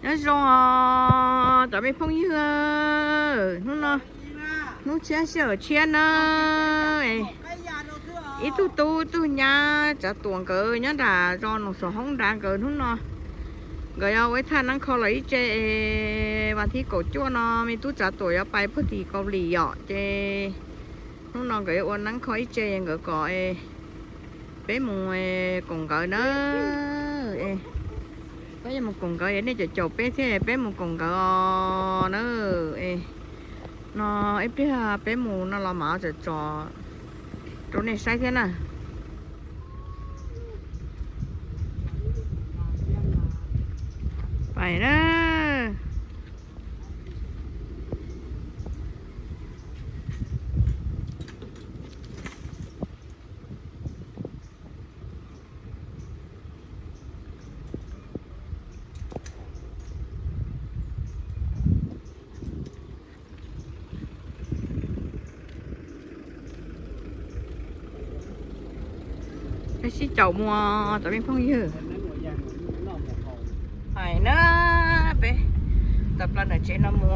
Nyob zoo os cov me phooj ywg, hnub no hnub tshiab sij hawm tshiab na, ib tug tub ib tug nyab Tsav Tuam nkawd nyob nram zos Noom Xov Hoob nrad, nkawd hnub no nkawd yuav ua ib thaj neeb kho los ib tse es vas thib kaum cuaj no me tub Tsav Tuam yuav pais puag tim Kaus Lim yom, ces hnub no nkawd yuav ua neeb kho ib tse nkawd kom peb mus koom nkawd na. Peb yuav mus koom nkawd, nej caum caum peb thiab peb mus koom nkawd os na. No ib pliag peb mus no los mam tsom tsom rau nej saib thiab na. Pais na. Peb sib caum mus cov me phooj ywg. Hais na, peb tawm plaws ntawm tsev no mus,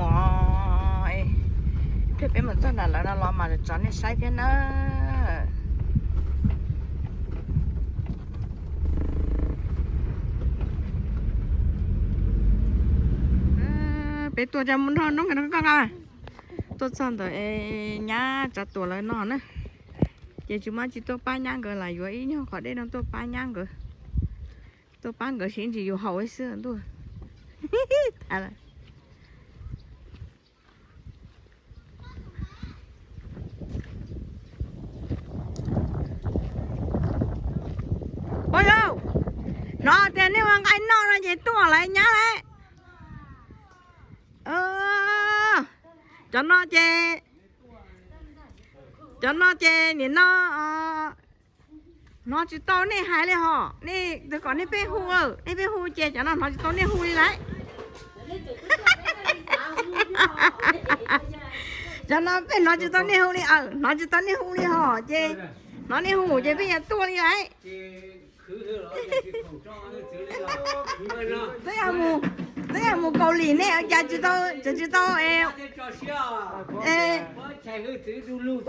thiab peb mus txog nram lawv no los mam tsom nej saib thiab na. Peb tuaj tsa mus nrog noob nkawd no koj nqa. Tuaj txog ntawm nyab Tsav Tuam lawv no na, ces tsis muaj tsis tuaj pab nyab nkawd, lam yuav ib nyuag qhov dej no tuaj pab nyab nkawd, tuaj pab nkawd sib ntsis yus haus xwb ntuj. Ua yau, hnov tias nej ua nqaij noj no ces tuaj lawv nyab lawm. Cov no ces, cov no ces nim no hnov tsis tau nej hais li hos, nej twb kom nej peb hu, nej peb hu ces cov no hnov tsis tau nej hu li lawm. Cov no peb hnov tsis tau nej hu li, hnov tsis tau nej hu li hos ces hnov nej hu ces peb yuav tuaj li lawm. Twb yog mus, twb yog mus Kaus Lim nej ua cas tsis tau, tsis tau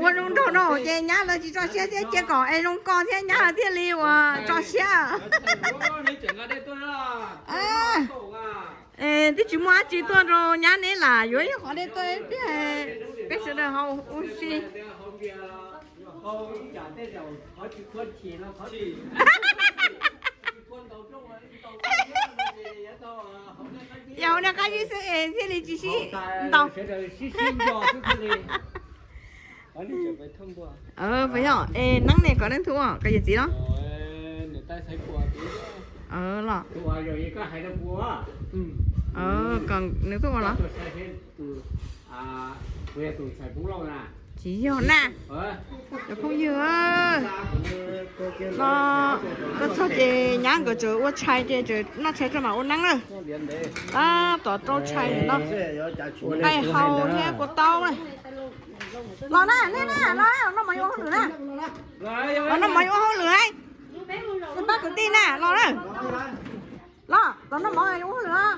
ua zoo nraug no ces nyab lawv tsis tso siab thiab, cia kom es zoo ko thiab nyab lawv thiaj li uas tso siab. Twb tsis muaj dab tsi tuaj rau nyab neb lam yuav ib qhov dej tuaj peb, peb sawv daws haus ua si. Yog hauv nej qab zib xwb es thiaj li tsis sib ntaus. Puas yog es neeb ne kom neeg thu ua kom yawm txiv los? Los kom nws tuaj ua los? Tsis yog na, cov phooj ywg, no tuaj txog ces nyab nkawd tseem ua tshais ces tseem noj tshais tso mam ua neeb na. Tab tom rau tshais no, nqaij hau thiab kua taub na. Los na, nej na, los noj mov yuav ua hauj lwm na. Los noj mov yuav ua hauj lwm. Pab kwv tij na, los na. Los, los noj mov yuav ua hauj lwm.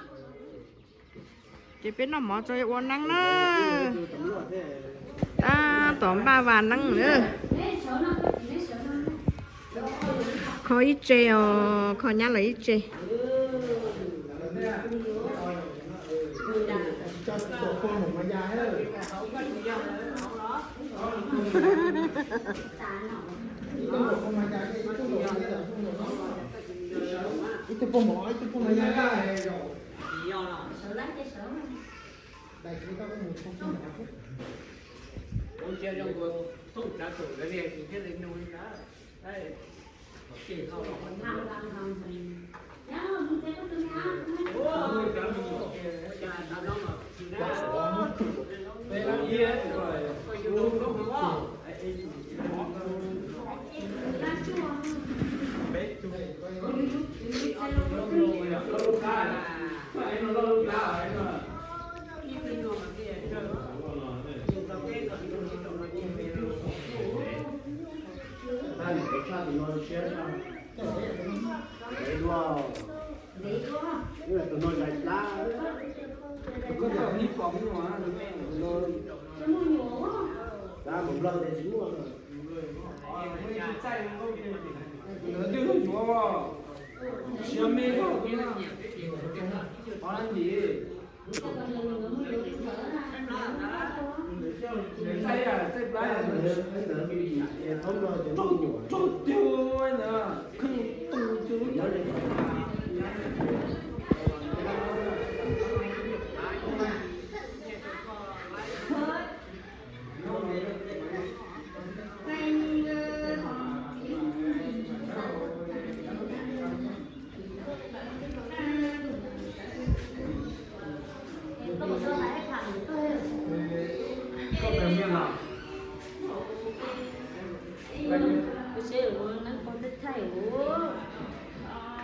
Ces peb noj mov tso yuav ua neeb na. Tab tom npaj vas neeb na. Kho ib tse os, kho nyab lawv ib tse. Ib tug poj mov, ib tug poj mov nyab.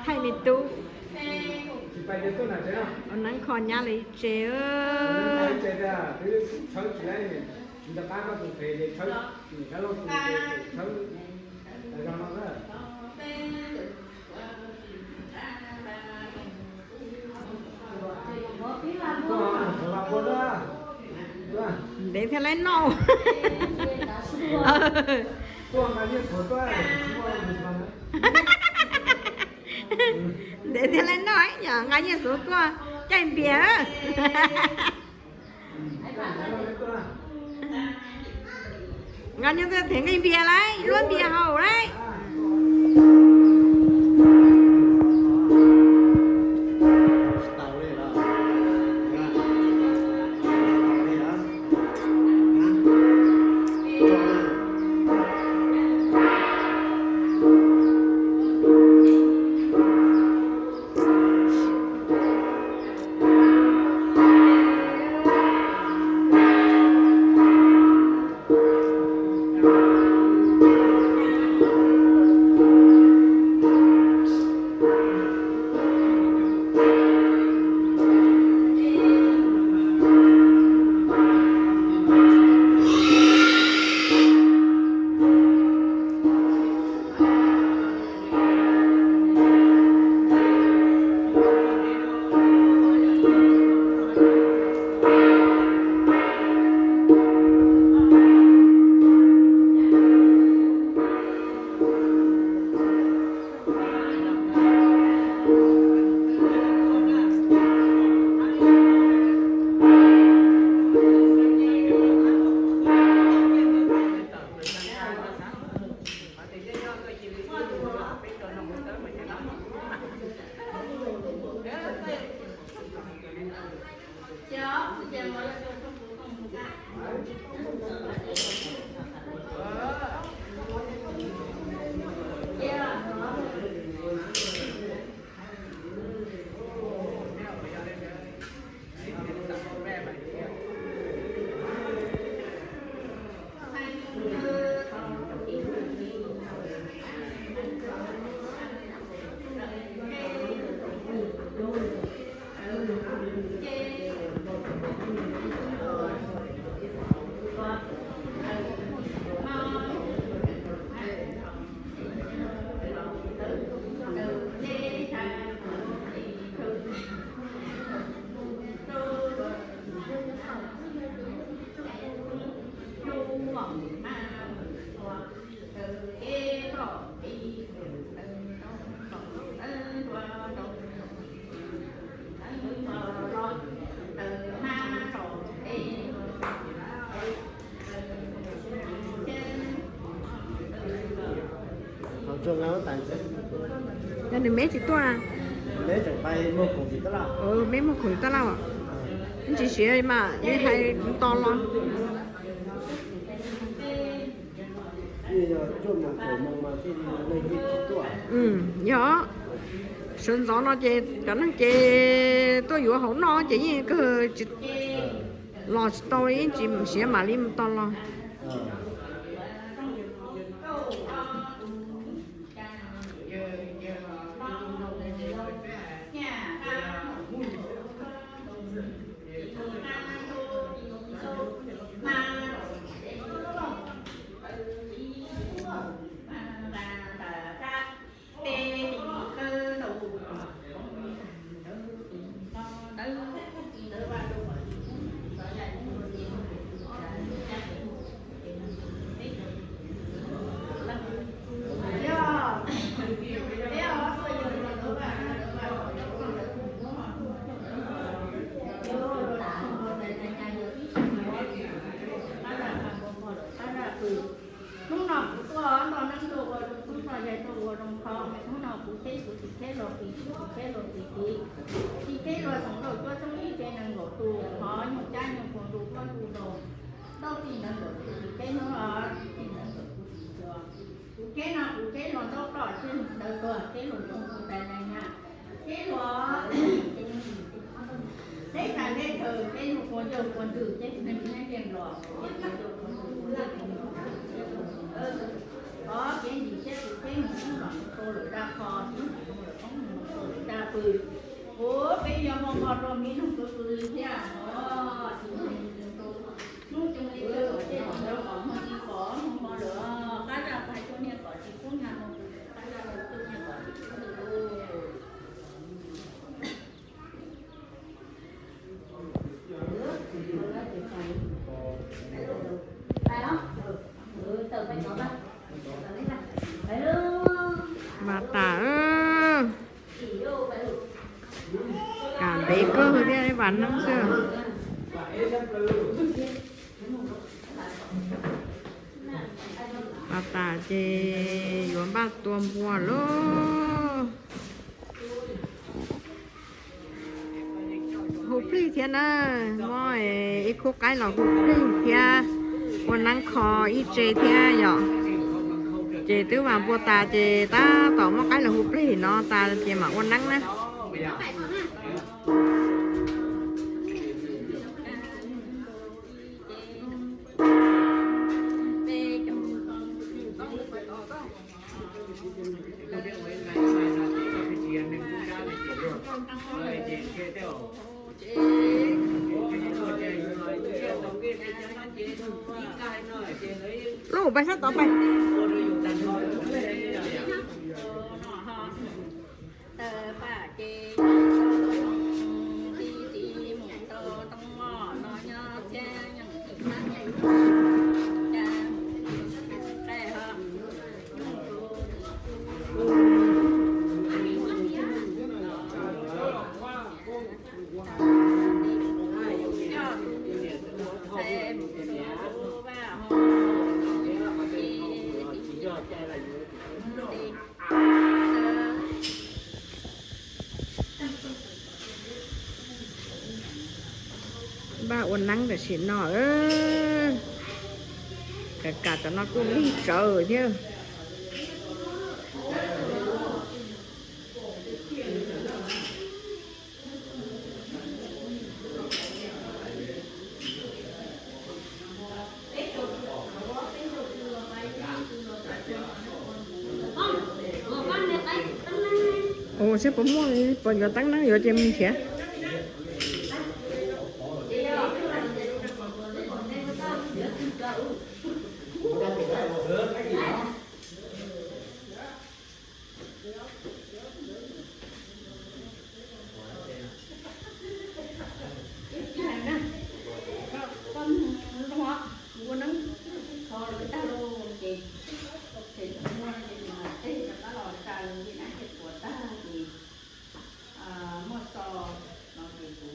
Thaij me tub. Ua neeb kho nyab li tsev. Ntev thiaj li noj. Ntev thiaj li noj, yog nqa nyiaj xuv tuaj caij npias. Nqa nyiaj tuaj them nqaij npias lauj, luab npias haus lauj. Yog nws meb tsis tuaj. Meb muag khoom tab laj os. Tsis siav mas li hais to los. Yog, sawv ntxov no ces cov neeg ces tuaj yuav hauv noj ces yeej kawg tsis los tsis tau, yeej tsis siav mam li mus tos los. Tus txiv kheb hluas tis, tus txiv kheb hluas tis tis, txiv kheb hluas xoom lauj cuab txoob ib tsev nees nkaum tus, hov nyuag cab nyuag puas ntu kuab ntu nraug, tau txij nees nkaum tus txiv kheb hluas, txij nees nkaum tus txiv hluas. Tus kheb no tus kheb hluas ntaub roj thiab ntawd tuag, kheb hluas zoo tus tais neeg na. Kheb hluas deb tas deb chaw, kheb hluas puas ncauj puas ntswg, kheb hluas neeg neb tiag los, kheb hluas ncauj puas ntswg, kheb hluas ntawd, ov kev ntsis siab tus kheb mus ub los mus rau lawm zaj qho, tib ntsis mus lawm poob mus rau lawm zaj pw. Ua peb yuav npau npog rau miv noog kwv kws li thiab os. Hnub coob li lawm, tej zaum lawv kom muag tsis pom muag hmo lawm, qab zaj pais tuaj niag kom tsis pub nyag no, qab zaj pais tuaj niag kom tsis pub lawm. Mas tas, kam ntev kawg thiab, vas neeb xwb. Mas tas ces yuav npaj tua npua lauj. Hu plig thiab na, muab ib khub qaib los hu plig thiab, ua neeb kho ib tse thiab yom. Ces twb vas npua tas ces tab tom muab qaib los hu plig no tas ces mam ua neeb na. Lub pais sab tod pais. Npaj ua neeb tam sim no, kam kam cov no kuj lig tsawv thiab. Ua saib puas muaj, puas yuav teeb neeb yuav ces mus nrhiav. Ua neeb kho lawm tag lauj ces, ces muaj no ces mus teg rov qab los tsa lawv ncej nab ncej quav tag ces muaj xo no ces kuv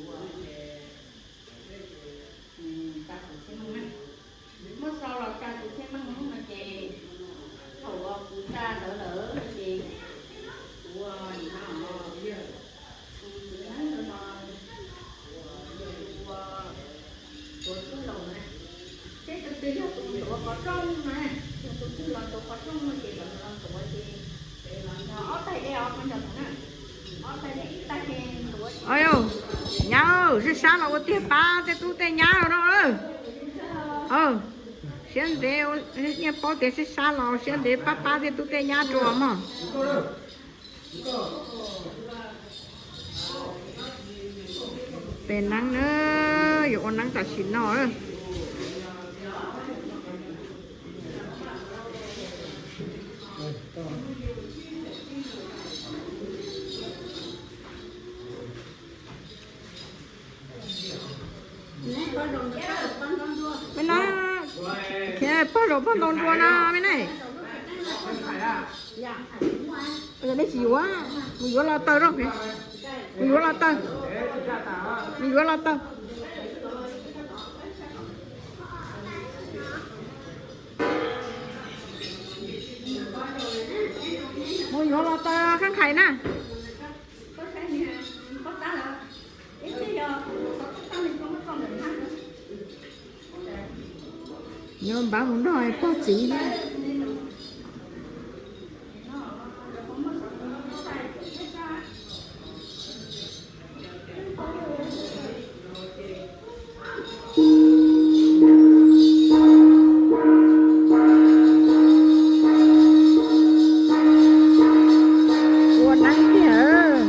tsa kuv txhiaj meej na. Muaj xo los tsa kuv txhiaj meej no ces thaum uas kuv tsa ntawd lawm no ces kuv nim no kuv txiv neeb no ua tuav xub laus na. Seb tus twg yog tus ntuav qhov rooj na, yog tus twg los ntuav qhov rooj no ces lawv los ntuav ces ob tais de os, qhov ntawd na, ob tais de ib tais ces ntuav. Nyab, sib sab los ua tiag pab tej tub tej nyab no. Siab ntev, yeej paub tias sib sab los siab ntev pab pab tej tub tej nyab rau mog. Pem neeb na, yuav ua neeb tam sim no. Me na, khiav pog zaum pog ntaus nruas no me na. Nej tsis yuav, mus yuav los taw, mus yuav los taw, mus yuav los taw. Yuav los tau khab khais na. Yuav npav mus nrog pog txiv na. Ua neeb tiag.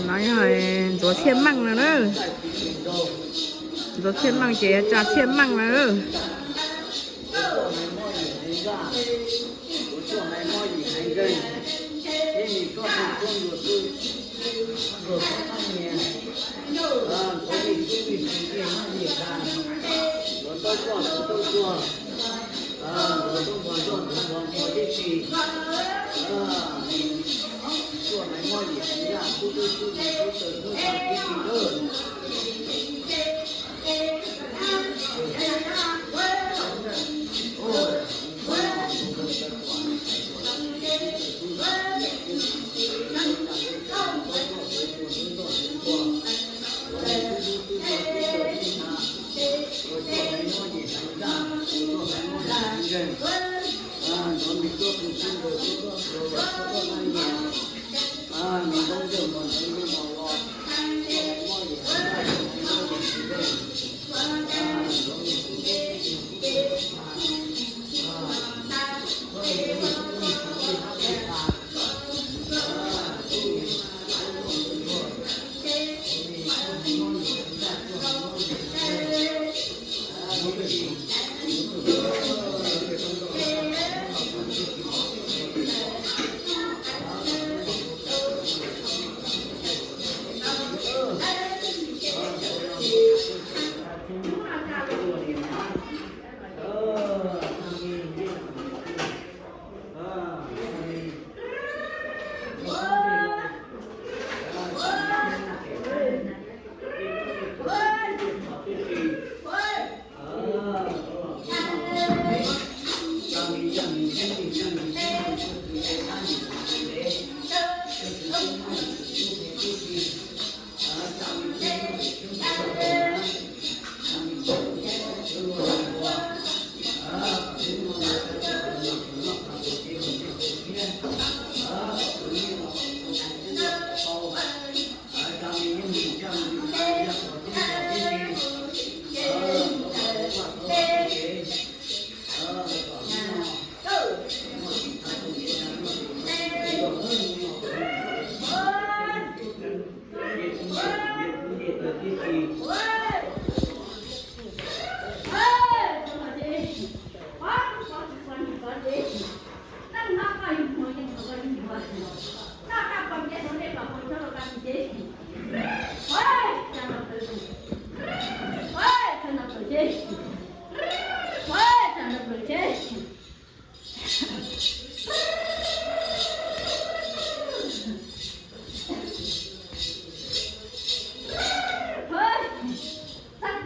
No yog ntxuav txhiaj meej no na. Ntxuav txhiaj meej ces tsa txhiaj meej na.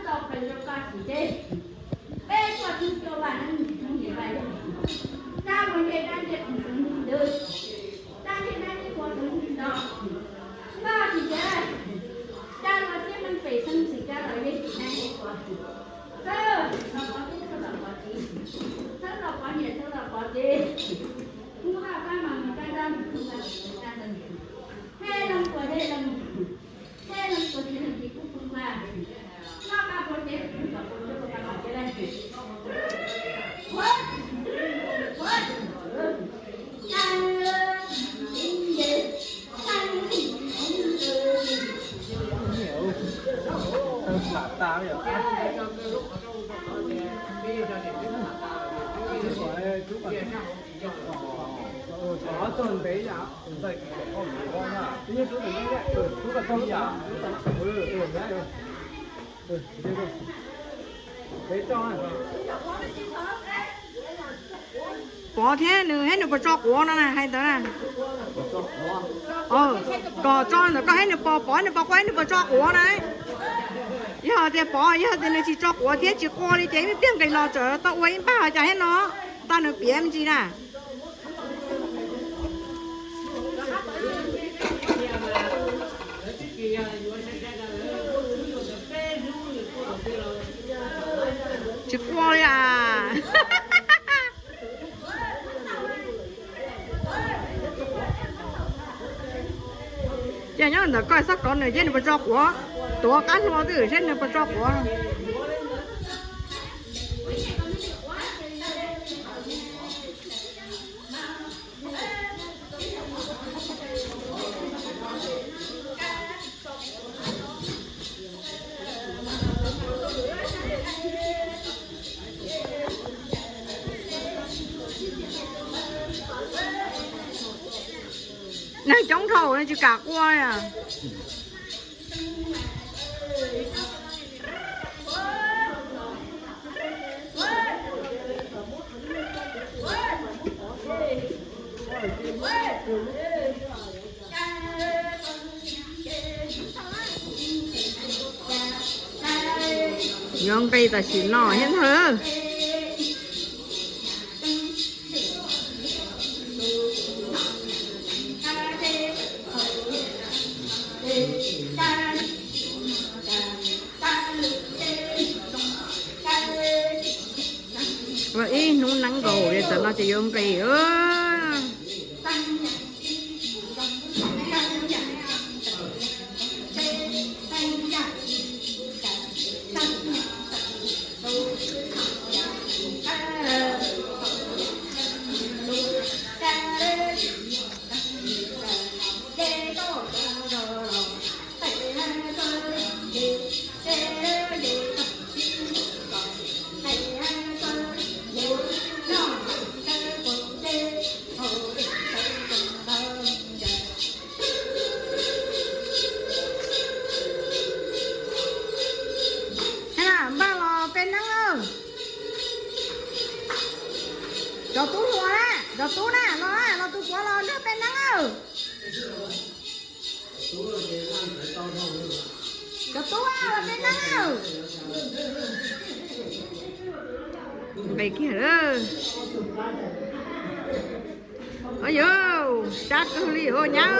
Txhawb rau plaws rau koj tim ces peb tuaj thoob cuaj vaj neeb thoob yim vaj yog, dab muaj ncej dab ncej qhov txoos ntws, dab ncej dab ncej qhov txoos ntws nto, koj tim ces dab los thiab neeg pem xeeb tsis dab los yeej tim dab ncej qhov, txhawb los pov tub txhawb los pov txiv, txhawb los pov niam txhawb los pov txiv, kub vaj pab mas mus kab dab mus kub vaj mus kab ntawd, dej leej tua dej leej, dej leej tua dej leej tsis kub kub vaj, noj kab pua ces kub kom pua rau kab los ces leej, Pov thiab nws thiab nws puas tso quav no na, hais ntawd na. Kom tso ntawm koj thiab nws pov, pov nws pov quav nws puas tso quav na. Yog tias pov, yog tias nws tsis tso quav thiab tsis qua li ces ib pliag nqis los tseem tau ua ib npaj cas thiab no, tau nws piav me ntsis na. Tsis qua li as. Ces nyob ntawm koj xav kom nws ces nws puas tso quav, tuav qab hlua twb saib nws puas tso quav. Neeg coob dhau tsis kam qua li. Yuav nqis tam sim no thiab ntag. Ua ib hnub neeb nkaus li tam no ces yuav nqis. Npaj los pe neeb lawm. Cov tub hluas na, cov tub na, los, los tus puav los nrog pe neeb lawm. Cov tub los pe neeb lawm. Nqis kiag lawm. Au yau, sab kawg li os nyab.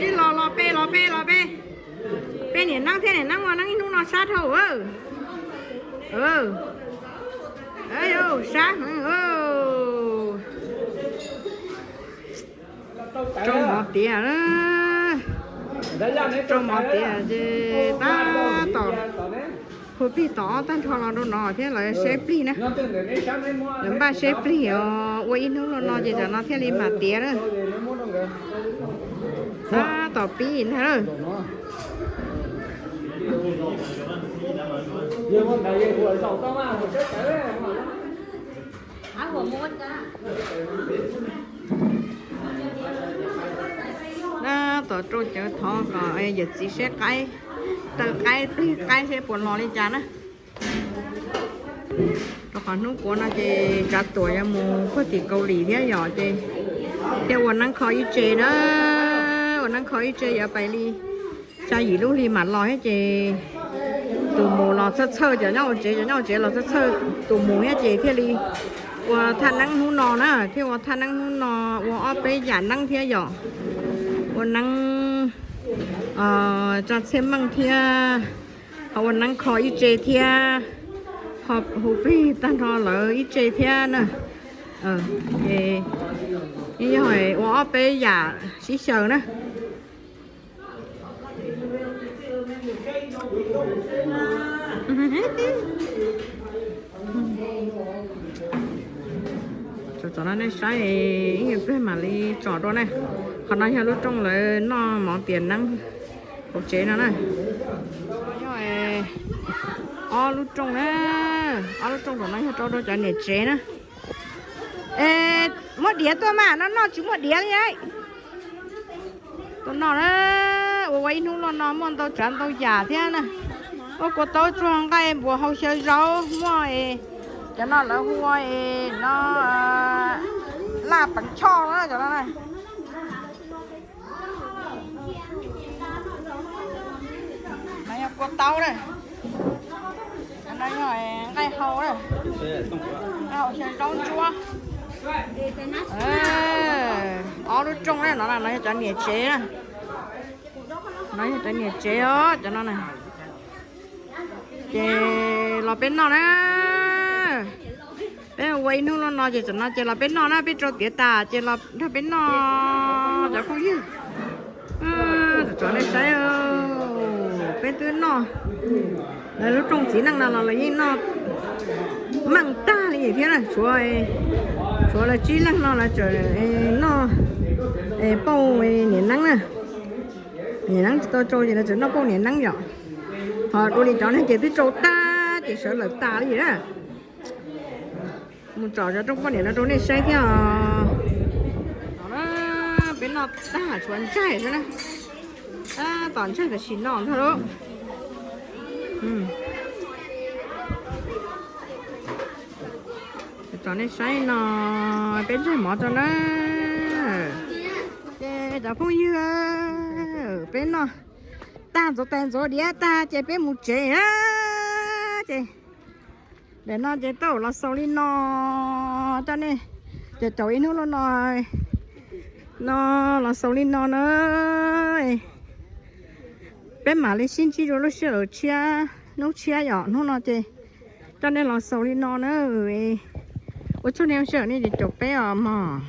Tib los los pe los pe los pe. Pe niam neeb thiab niam neeb ua neeb ib hnub no sab dhau. Au yau, sab heev. Rau mov tiav, rau mov tiav ces tab tom hu plig tom ob tag nrho los rau no thiab los seb plig na. Lawv npaj seb plig os, ua ib hnub los no ces tam no thiaj li mam tiav na. Tab tom pib ntag. Tab tom rau cawv thov kom yawm txiv saib qaib, taw qaib plig qaib seb puas los li cas na. Rau qhov hnub puav no ces Tsav Tuam yuav mus puag tim Kaus Lim thiab yom, ces thiaj ua neeb kho ib tse na. Ua neeb kho ib tse yuav pais li xya yim lub hli mam los thiab ces tus mus los txhawj txhawj cov nyob hauv tsev, cov nyob hauv tsev los txhawj txhawj tus mus thiab ces thiaj li ua thaj neeb hnub no na, thiaj ua thaj neeb hnub no, ua ob peb yam neeb thiab yom. Ua neeb tsa txhiaj meej thiab, ho ua neeb kho ib tse thiab, ho hu plig tag nrho lawv ib tse thiab na. Ces yog ua ob peb yam sib xyaw na. Tsom tsom no nej saib, ib nyuag pliag mam li tsom dua na. Qhov no yog lub rooj lawv noj mov tiam neeb hauv tsev no na. Yog ob lub rooj na, ob lub rooj tom no yog rau rau cov niam tsev na. Muab diav tuaj mas, no noj tsis muaj diav li. Tuaj noj na, ua ua ib hnub luaj no muaj ntau tsav ntau yam thiab na. Muaj kua taub tsuag nqaij npuas hau xyaw zaub, muaj cov no lawv hu ua no laj peev choj na cov no na. No yog kua taub na. No yog nqaij hau, nqaij hau xyaw zaub ntsuab. Ob lub rooj na, no no yog cov niam tsev na. No yog cov niam tsev os, cov no na. Ces los peb noj na. Peb ua ib hnub luaj no ces tam no ces los peb noj na, peb rau tiav tas ces los nrog peb noj cov phooj ywg. Tsom tsom nej saib, peb twb noj, lawv lub rooj txiv neej no los lawv yeej noj meej tag li thiab na, tshuav, tshuav lawv tsib leeg no lawv tseem noj pauj niam neeb na. Niam neeb tsis tau rau ces lawv tseem noj pauj niam neeb yom. Ho dua li cov neeg ces twb rau tag ces sawv lawm tas li na. Mus tsom cov rooj poj niam no rau nej saib thiab os. Peb noj tag tshuav ntsaig xwb na. Tab tom ntsaig tam sim no ntag lauj. Tsom nej saib no, peb ntsaig mov rau na. Ces cov phooj ywg, peb noj tag ntxuav tais ntxuav diav tag ces peb mus tsev na. Ces ntawm no ces tau los xaus li no, coj nej caum caum ib hnub luaj no, no los xaus li no na. Peb mam li sib ntsib dua lub sij hawm tshiab, hnub tshiab yom, hnub no ces coj nej los xaus li no na. Ua tsaug nej sij hawm nej caum peb os mog.